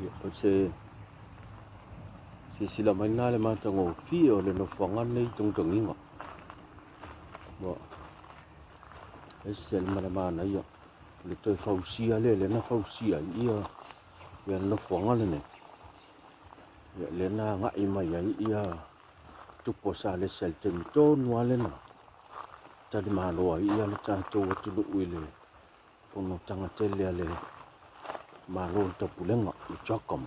Ia, o se silasila mai lena i le matagofie o le nofoaga lenei i togitogiga. Ua ese le ma le manaia o le toe fausia lea, lea na fausia ai ia le nofoaga lenei. Ia, lea na agai mai ai ia tupu o Salesa i le taimi tonu lava lena talimalo ai ia le tatou atunuu i le fonotaga tele a le Malo o le Taupulega, le CHOGM.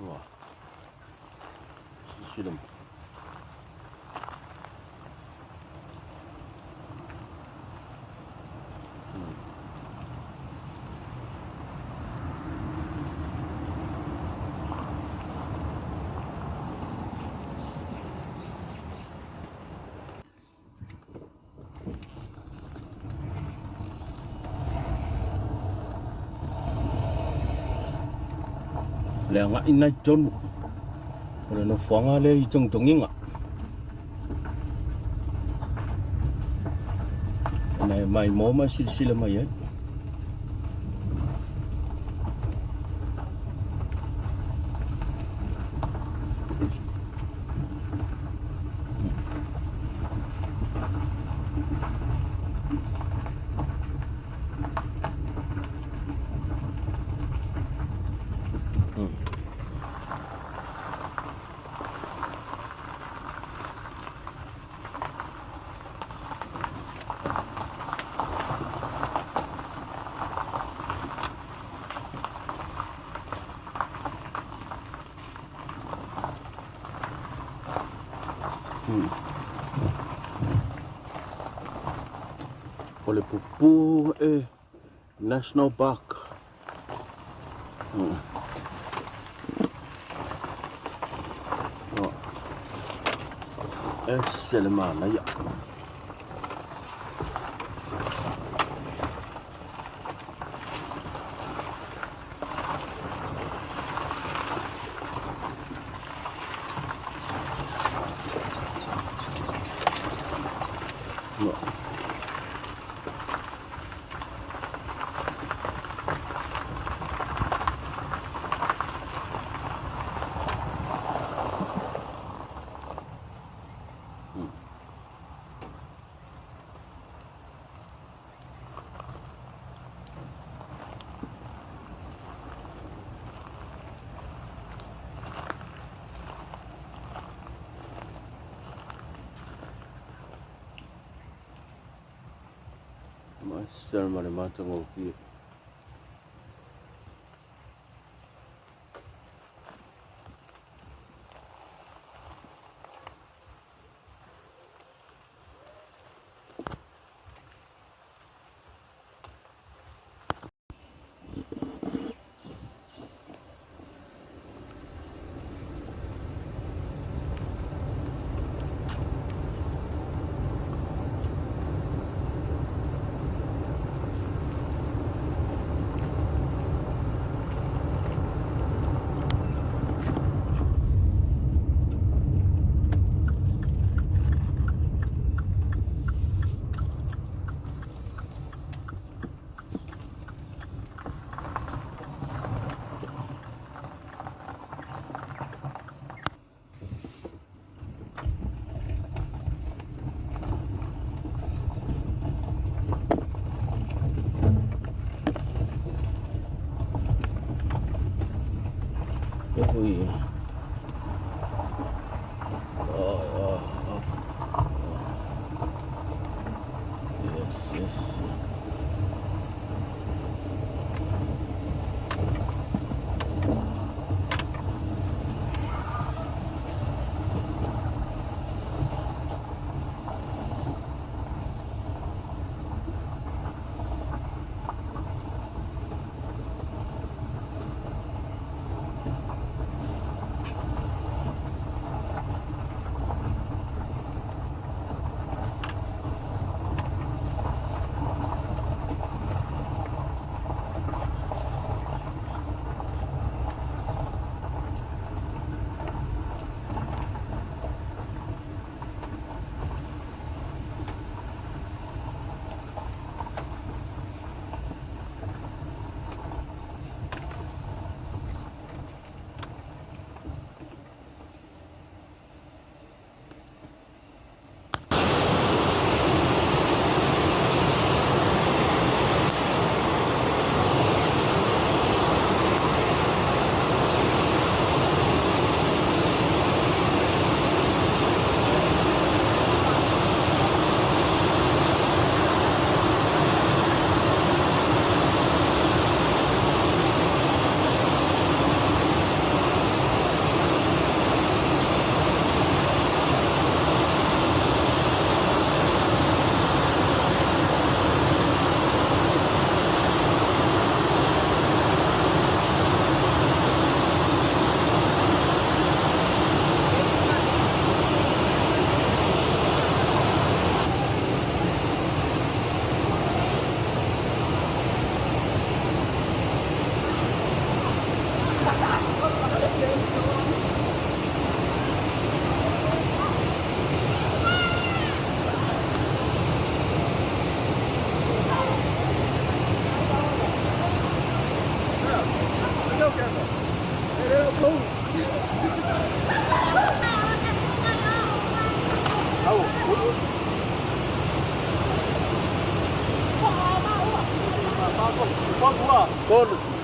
Ua silasila mai. Le agai lena i totonu o le nofoaga lea i togitogiga. Ona e maimoa ma e silasila mai ai. O le pupū e National Park. Oh. Ese le manaia. Master ma le matagofie. Ui. Oh, oh, oh. Yes, yes. 3, 4. 1, 2, 3.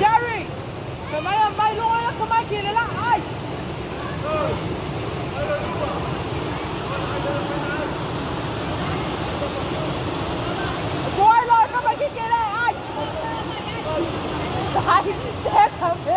Jerry! Kamay ang may lunga kamay kilala ay! Buhay lang kamay kilala ay! Dahil siya kami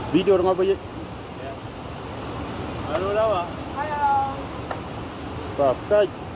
Video nga ba yun? Ayaw. Pakai.